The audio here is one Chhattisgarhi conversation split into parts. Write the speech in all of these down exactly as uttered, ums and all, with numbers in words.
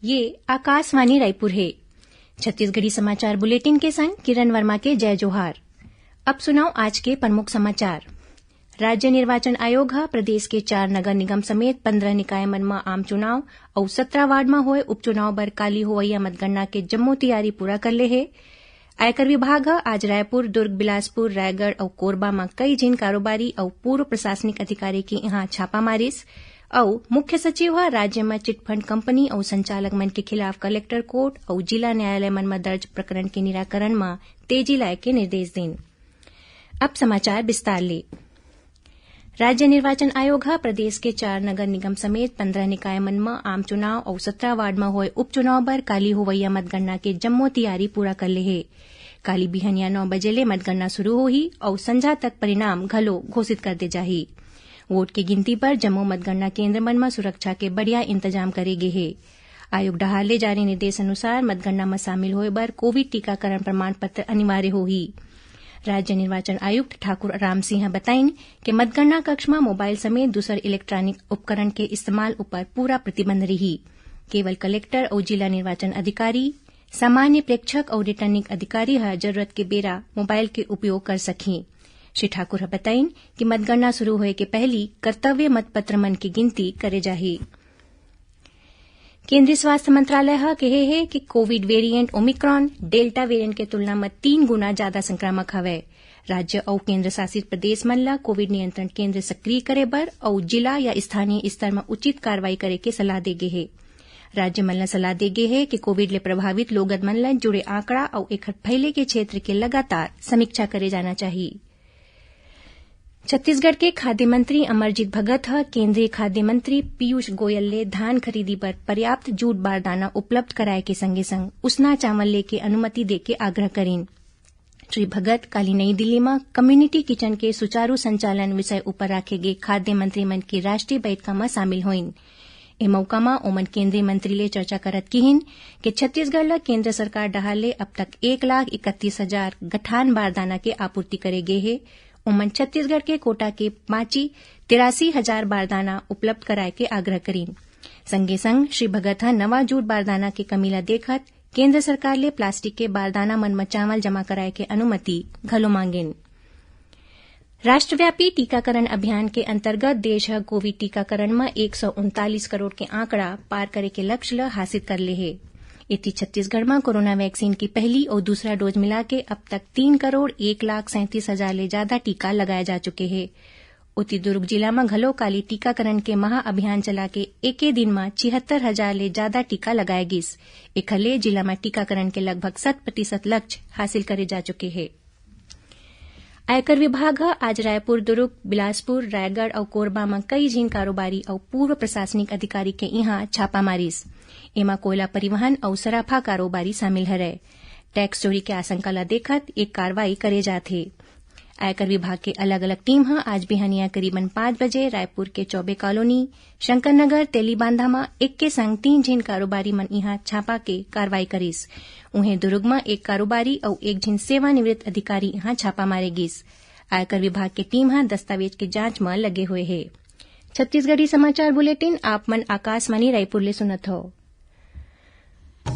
ये आकाशवाणी रायपुर हे। छत्तीसगढ़ी समाचार बुलेटिन के संग किरण वर्मा के जय जोहार। अब सुनव आज के प्रमुख समाचार। राज्य निर्वाचन आयोग ह प्रदेश के चार नगर निगम समेत पंद्रह निकाय मन म आम चुनाव अउ सत्रह वार्ड म होय उपचुनाव बर काली होवइया मतगणना के जम्मो तैयारी पूरा कर ले हे। आयकर विभाग ह आज रायपुर, दुर्ग, बिलासपुर, रायगढ़ अउ कोरबा म कई झिन कारोबारी अउ पूर्व प्रशासनिक अधिकारी के इहां छापा मारिस अउ मुख्य सचिव ह राज्य म चिटफंड कंपनी अउ संचालक मन के खिलाफ कलेक्टर कोर्ट अउ जिला न्यायालय मन म दर्ज प्रकरण के निराकरण म तेजी लाए के निर्देश दीन। अब समाचार विस्तार ले। राज्य निर्वाचन आयोग ह प्रदेश के चार नगर निगम समेत पंद्रह निकाय मन म आम चुनाव अउ सत्रह वार्ड म होय उपचुनाव बर काली होवइया मतगणना के जम्मो तैयारी पूरा कर ले हे। काली बिहनिया नौ बजे ले मतगणना शुरू होही अउ संझा तक परिणाम घलो घोषित कर दे जाही। वोट के गिनती बर जम्मो मतगणना केंद्र मन म सुरक्षा के बढ़िया इंतजाम करे गे हे। आयोग डहार ले जारी निर्देश अनुसार मतगणना म शामिल होय बर कोविड टीकाकरण प्रमाण पत्र अनिवार्य होही। राज्य निर्वाचन आयुक्त ठाकुर राम सिंह ह बताइन कि मतगणना कक्ष म मोबाइल समेत दूसर इलेक्ट्रॉनिक उपकरण के इस्तेमाल ऊपर पूरा प्रतिबंध रही। केवल कलेक्टर अउ जिला निर्वाचन अधिकारी, सामान्य प्रेक्षक अउ रिटर्निंग अधिकारी ह जरूरत के बेरा मोबाइल के उपयोग कर सकही। श्री ठाकुर ह बताइन कि मतगणना शुरू होए के पहली कर्तव्य मतपत्र मन के गिनती करे जाही। केंद्रीय स्वास्थ्य मंत्रालय ह कहे हे कि Covid variant Omicron delta variant के तुलना म तीन गुना जादा संक्रामक हवय। राज्य अउ केंद्र शासित प्रदेश मन ल कोविड नियंत्रण केंद्र सक्रिय करे बर अउ जिला या स्थानीय स्तर म उचित कार्रवाई करे के सलाह दे गे हे। राज्य मन ल सलाह दे गे हे कि कोविड ले प्रभावित लोगन मन ल जुड़े आंकड़ा अउ एखर फैले के क्षेत्र के लगातार समीक्षा करे जाना चाही। छत्तीसगढ़ के खाद्य मंत्री अमरजीत भगत ह केंद्रीय खाद्य मंत्री पीयूष गोयल ले धान खरीदी बर पर्याप्त जूट बारदाना उपलब्ध कराए के संगे संग उसना चावल लेके अनुमति दे के आग्रह करीन। श्री भगत काली नई दिल्ली म कम्युनिटी किचन के सुचारू संचालन विषय ऊपर राखे गे खाद्य मंत्री मन के राष्ट्रीय बैठका म शामिल होइन। ए मौका म ओमन केंद्रीय मंत्री ले चर्चा करत किहिन कि छत्तीसगढ़ ल केंद्र सरकार डहार ले अब तक एक लाख इकतीस हजार गठान बारदाना के आपूर्ति करे गे हे। ओमन छत्तीसगढ़ के कोटा के बांची तिरासी हजार बारदाना उपलब्ध कराए के आग्रह करीन। संगे संग श्री भगत ह नवा जूट बारदाना के कमी ल देखत केंद्र सरकार ले प्लास्टिक के बारदाना मन म चावल जमा कराए के अनुमति घलो मांगेन। राष्ट्रव्यापी टीकाकरण अभियान के अंतर्गत देश ह कोविड टीकाकरण म एक सौ उनतालीस करोड़ के आंकड़ा पार करे के लक्ष्य ल हासिल कर ले हे। एती छत्तीसगढ़ म कोरोना वैक्सीन की पहली अउ दूसरा डोज मिलाके अब तक तीन करोड़ एक लाख सैंतीस हजार ले जादा टीका लगाए जा चुके हे। ओती दुर्ग जिला म घलो काली टीकाकरण के महा अभियान चलाके एके दिन म छिहत्तर हजार ले जादा टीका लगाए गिस। एखर ले जिला म टीकाकरण के लगभग शत प्रतिशत लक्ष्य हासिल करे जा चुके हे। आयकर विभाग ह आज रायपुर, दुर्ग, बिलासपुर, रायगढ़ अउ कोरबा म कई झिन कारोबारी अउ पूर्व प्रशासनिक अधिकारी के इहां छापा मारिस। एमा कोयला परिवहन अउ सराफा कारोबारी शामिल हरय। टैक्स चोरी के आशंका ल देखत एक कार्रवाई करे जात हे। आयकर विभाग के अलग-अलग टीम ह आज बिहनिया करीबन पाँच बजे रायपुर के चौबे कॉलोनी, शंकर नगर, तेलीबांधा म एके संग तीन झिन कारोबारी मन इहां छापा के कार्रवाई करिस। उहें, दुर्ग म एक कारोबारी अउ एक झिन सेवानिवृत्त अधिकारी इहां छापा मारे गिस। आयकर विभाग के टीम ह दस्तावेज के जांच म लगे हुए हे। छत्तीसगढ़ी समाचार बुलेटिन आप मन आकाशवाणी रायपुर ले सुनत हव।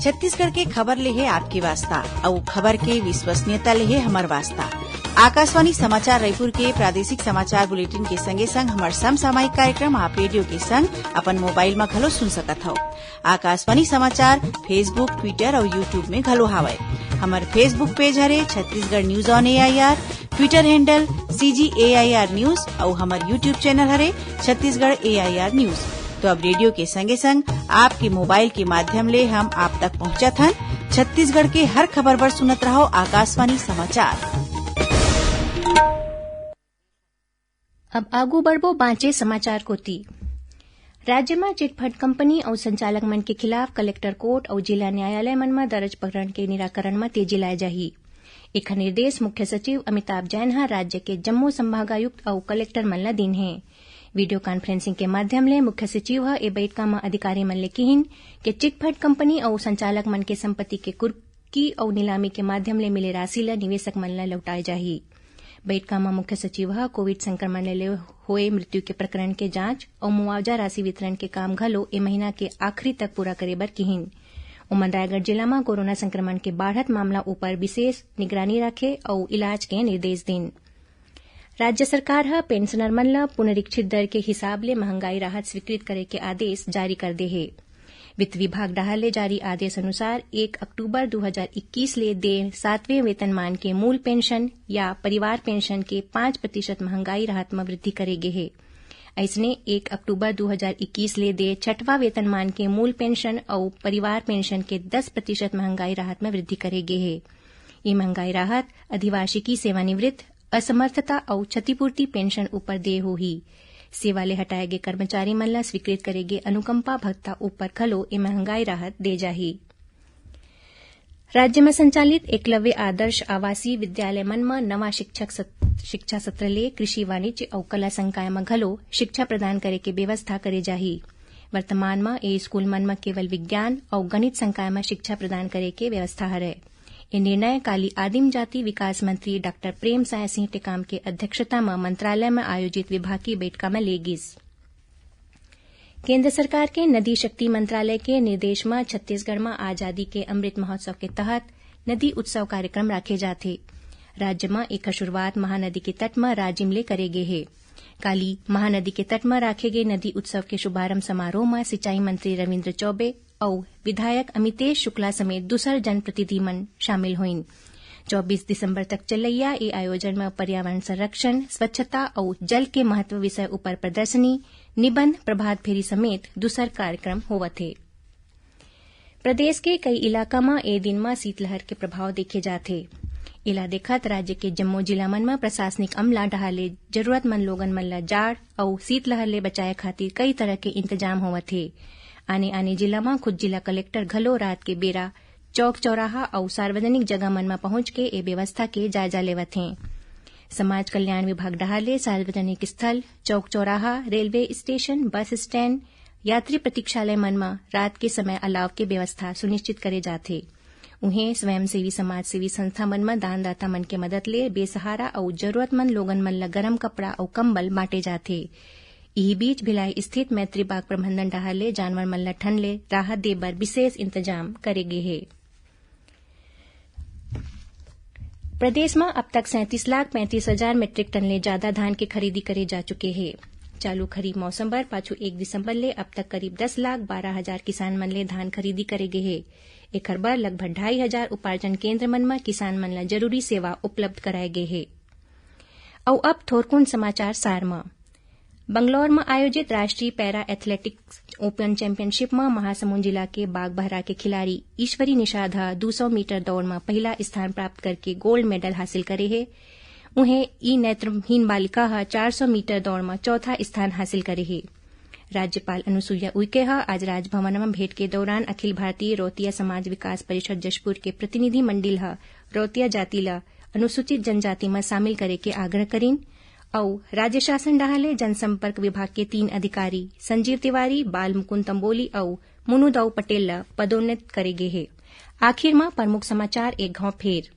छत्तीसगढ़ के खबर ले हे आपके वास्ता, अउ खबर के विश्वसनीयता ले हे हमर वास्ता। आकाशवाणी समाचार रायपुर के प्रादेशिक समाचार बुलेटिन के संगे संग हमर समसामयिक कार्यक्रम आप रेडियो के संग अपन मोबाइल म घलो सुन सकत हव। आकाशवाणी समाचार Facebook, Twitter अउ YouTube में घलो हावय। हमर Facebook पेज हरे Chhattisgarh news on AIR, Twitter handle CG AIR news अउ हमर YouTube चैनल हरे छत्तीसगढ़ एआईआर न्यूज। तो अब रेडियो के संगे संग आपके मोबाइल के माध्यम ले हम आप तक पहुंचत हन। छत्तीसगढ़ के हर खबर बर सुनत रहव आकाशवाणी समाचार। अब आगू बढ़बो बांचे समाचार कोती। राज्य म चिटफंड कंपनी अउ संचालक मन के खिलाफ कलेक्टर कोर्ट अउ जिला न्यायालय मन म दर्ज प्रकरण के निराकरण म तेजी लाए जाही। एखर निर्देश मुख्य सचिव अमिताभ जैन ह राज्य के जम्मो संभागायुक्त अउ कलेक्टर मन ल दीन हे। वीडियो कॉन्फ्रेंसिंग के माध्यम ले मुख्य सचिव ह ए बइठका म अधिकारी मन ले किहिन के चिटफंड कंपनी अउ संचालक मन के संपत्ति के कुर्की अउ नीलामी के माध्यम ले मिले राशि ल निवेशक मन ल लौटाए जाही। बइठका म मुख्य सचिव ह कोविड संक्रमण ले होए मृत्यु के प्रकरण के जांच अउ मुआवजा राशि वितरण के काम घलो ए महीना के आखिरी तक पूरा करे बर किहिन। ओमन रायगढ़ जिला म कोरोना संक्रमण के बाढ़त मामला ऊपर विशेष निगरानी रखे अउ इलाज के निर्देश दीन। राज्य सरकार ह पेंशनर मन ल पुनरीक्षित दर के हिसाब ले महंगाई राहत स्वीकृत करे के आदेश जारी कर दे हे। वित्त विभाग डहार ले जारी आदेश अनुसार एक अक्टूबर दू हजार इक्कीस ले दे सातवें वेतनमान के मूल पेंशन या परिवार पेंशन के पाँच प्रतिशत महंगाई राहत म वृद्धि करे गे हे। अइसने एक अक्टूबर दू हजार इक्कीस ले दे छठवां वेतनमान के मूल पेंशन अउ परिवार पेंशन के दस प्रतिशत महंगाई राहत म वृद्धि करे गे हे। ये महंगाई राहत अधिवार्षिकी सेवानिवृत्त, असमर्थता अउ क्षतिपूर्ति पेंशन ऊपर दे होही। सेवा ले हटाए गे कर्मचारी मन ल स्वीकृत करे गे अनुकंपा भत्ता ऊपर घलो ए महंगाई राहत दे जाही। राज्य म संचालित एकलव्य आदर्श आवासीय विद्यालय मन म नवा शिक्षक सत-, शिक्षा सत्र ले कृषि, वाणिज्य अउ कला संकाय म घलो शिक्षा प्रदान करे के व्यवस्था करे जाही। वर्तमान म ए स्कूल मन म केवल विज्ञान अउ गणित संकाय म शिक्षा प्रदान करे के व्यवस्था हरय। ए निर्णय काली आदिम जाति विकास मंत्री डॉक्टर प्रेमसाय सिंह टेकाम के अध्यक्षता म मंत्रालय म आयोजित विभागीय बइठका म ले गिस। केंद्र सरकार के नदी शक्ति मंत्रालय के निर्देश म छत्तीसगढ़ म आजादी के अमृत महोत्सव के तहत नदी उत्सव कार्यक्रम राखे जाथे। राज्य म एकर शुरुआत महानदी के तट म राजिम ले करे गे हे। काली महानदी के तट म राखे गे नदी उत्सव के शुभारंभ समारोह म सिंचाई मंत्री रविंद्र चौबे अउ विधायक अमितेश शुक्ला समेत दूसर जनप्रतिनिधि मन शामिल होइन। चौबीस दिसंबर तक चलइया ए आयोजन म पर्यावरण संरक्षण, स्वच्छता अउ जल के महत्व विषय ऊपर प्रदर्शनी, निबंध, प्रभात फेरी समेत दूसर कार्यक्रम होवत हे। प्रदेश के कई इलाका म ए दिन म शीतलहर के प्रभाव देखे जाथे। एला देखत राज्य के जम्मो जिला मन म प्रशासनिक अमला डहार ले जरूरतमंद लोगन मन ल जाड़ अउ शीतलहर ले बचाए खातिर कई तरह के इंतजाम होवत हे। आने-आने जिला म खुद जिला कलेक्टर घलो रात के बेरा चौक चौराहा अउ सार्वजनिक जगह मन म पहुंच के ए व्यवस्था के जायजा लेवत हें। समाज कल्याण विभाग डहार ले सार्वजनिक स्थल, चौक चौराहा, रेलवे स्टेशन, बस स्टैंड, यात्री प्रतीक्षालय मन म रात के समय अलाव के व्यवस्था सुनिश्चित करे जाथे। उहें, स्वयंसेवी समाजसेवी संस्था मन म दानदाता मन के मदद ले बेसहारा अउ जरूरतमंद लोगन मन ल गरम कपड़ा अउ कंबल बांटे जाथे। इही बीच, भिलाई स्थित मैत्री बाग प्रबंधन डहार ले जानवर मन ल ठंड ले राहत दे बर विशेष इंतजाम करे गे हे। प्रदेश म अब तक सैंतीस लाख पैंतीस हजार मीट्रिक टन ले जादा धान के खरीदी करे जा चुके हे। चालू खरीफ मौसम बर पाछू एक दिसंबर ले अब तक करीब दस लाख बारह हजार किसान मन ले धान खरीदी करे गे हे। एखर बर लगभग ढाई हजार उपार्जन केंद्र मन म किसान मन ल जरूरी सेवा उपलब्ध कराए गे हे। अउ अब थोरकुन समाचार सार म। बंगलौर म आयोजित राष्ट्रीय पैरा एथलेटिक्स ओपन चैंपियनशिप म महासमुंद जिला के बागबहरा के खिलाड़ी ईश्वरी निषाद ह दू सौ मीटर दौड़ म पहिला स्थान प्राप्त करके गोल्ड मेडल हासिल करे हे। उहें, ई नेत्रहीन बालिका ह चार सौ मीटर दौड़ म चौथा स्थान हासिल करे हे। राज्यपाल अनुसुईया उइके ह आज राजभवन म भेंट के दौरान अखिल भारतीय रौतिया समाज विकास परिषद जशपुर के प्रतिनिधि मंडल ह रौतिया जाति ल अनुसूचित जनजाति म शामिल करे के आग्रह करिन अउ राज्य शासन डहार ले जनसंपर्क विभाग के तीन अधिकारी संजीव तिवारी, बाल मुकुंद तंबोली अउ मुनुदाऊ पटेल ल पदोन्नत करे गे हे। आखिर म प्रमुख समाचार एक घांव फेर।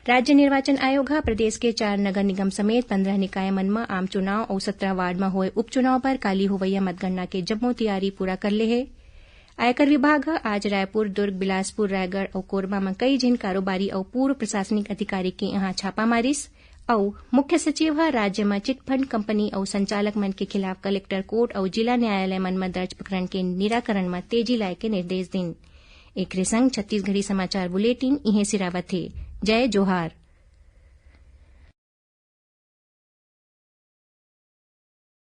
राज्य निर्वाचन आयोग ह प्रदेश के चार नगर निगम समेत पंद्रह निकाय मन म आम चुनाव अउ सत्रह वार्ड म होए उपचुनाव बर काली होवइया मतगणना के जम्मो तियारी पूरा कर ले हे। आयकर विभाग ह आज रायपुर, दुर्ग, बिलासपुर, रायगढ़ अउ कोरबा म कई झिन कारोबारी अउ पूर्व प्रशासनिक अधिकारी के इहां छापा मारिस अउ मुख्य सचिव ह राज्य म चिटफंड कंपनी अउ संचालक मन के खिलाफ कलेक्टर कोर्ट अउ जिला न्यायालय मन म दर्ज प्रकरण के निराकरण म तेजी लाए के निर्देश दिन। एकरे संग छत्तीसगढ़ी समाचार बुलेटिन इहें सिरावत हे। जय जोहार।